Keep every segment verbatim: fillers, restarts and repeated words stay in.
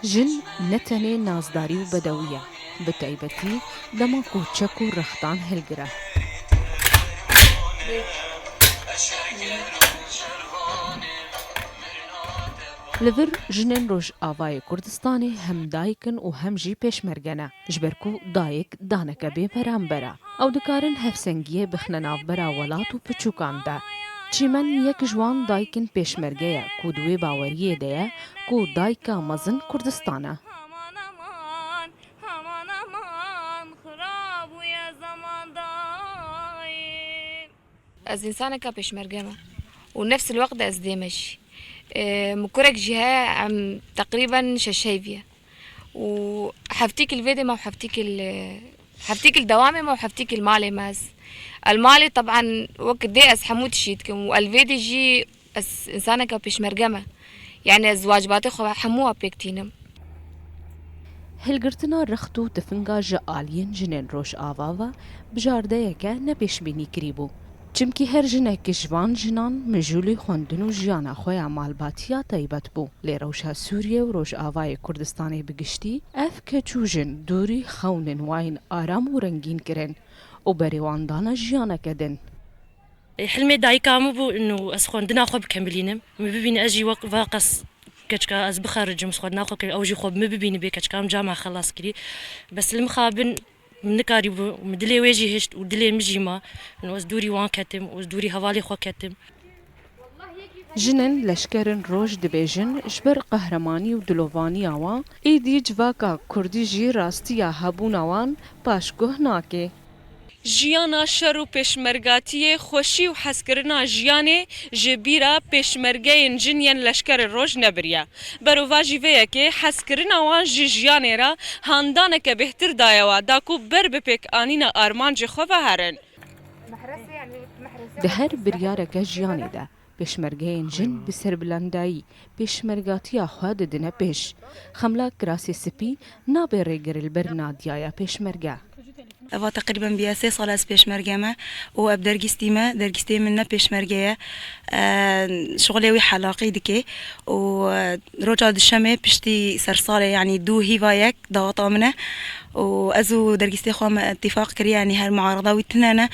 Jin ne tenê nazdarî û bedewî ye, bi taybetî dema ku çek û rextan hilgire. Li vir jinên Rojavayê Kurdistanê hem dayik in û hem jî pêşmerge ne, ji ber ku dayik daneke bê beramber e. Ew dikarin hevsengiyê bixine navbera welat û piçûkan de. Çîmen yek ji wan dayikên pêşmerge ye ku di wê baweriyê de ye ku dayika mezin Kurdistan e. Aman aman, aman aman, xira bûye zaman dayê. Ez însaneka pêşmerge me û nefs il weqt de ez dê me jî. E, min kurek jî heye, em teqrîben şeş heyv ye. Û heftîk li vê dê me û heftîk li, heftîk li dewamê me û heftîk li malê me ez. El malê teben wek dê ez hemû tiştî dikim û el vê dê jî ez însaneka pêşmerge me. Yani ez wacibatê xwe hemû wa pêk tînim. Hilgirtina rext û tifinga ji aliyên jinên Rojava ve bijardeyeke ne pêşbînî kirî bû. Çimkî her jinek ji van jinan mijûlî xwendin û jiyana xwe ya malbatiya taybet bû. Lê rewşa Sûriye û Rojavayê Kurdistanê bi giştî, ev keç û jin dûrî xewnên wayên aram û rengîn kirin û berê wan dane jiyaneke din. Hilmê dayika min bû, ino ez xwendina xwe bikemilînim. Min bibîne ez jî wek va qas keçika ez bixericim, ez xwendina xwe kirim, ew jî xwe bi min bibînibê, keçika min cama xelas kirî. Bes li mixabin min nikarîbû, min dilê wê jî hişt û dilê min jî ma. Ino ez dûrî wan ketim û ez dûrî hevalê xwe ketim. Jinên leşkerin roj dibêjin, ji ber qehremanî û dilovaniya wan, êdî civaka kurdî jî rastiya hebûna wan paşguh nake. Jiyana şer û pêşmergatiyê, xweşî û hezkirina jiyanê ji bîra pêşmergeyên jin yên leşkerê roj nebiriye. Berovajî vê yekê hezkirina wan ji jiyanê re handaneke bêhtir daye wa, da ku ber bi pêkanîna armancê xwe ve herin. Di her biryareke jiyanê de pêşmergeyên jin bi serbilandayî pêşmergatiya xwe didine pêş. Xemla kirasê spî nabe rêgir li ber nadiyaya pêşmerge. Eva teqrîben bîye sê sal ez pêşmerge me û ev dergîstî me, dergîstê min ne pêşmerge ye. E, şixulê wî helaqî dike û, e, roja duşemê piştî sersalê, yanî dû hîva yek daweta min e û ez û dergîstê xwe me îtîfaq kiriye, yanî her muarada wî tune ne.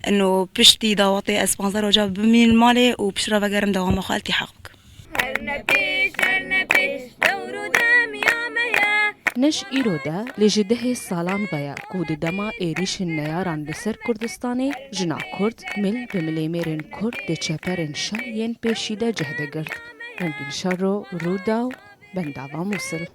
Ino piştî dawetê ez panzdeh roja bimînim malê û piştre vegerim dewama xwe îltîhaq bikim. Her ne pêş, her ne pêş, dewr û dem ya me ye. Ne ji îro de, lê ji dehê salan ve ye ku di dema êrîşên neyaran li ser Kurdistanê, jina Kurd mil bi milê mêrên Kurd di çeperên şer yên pêşî de cih digirt. Rengîn Şero, Rûdaw, Bendava Mûsil.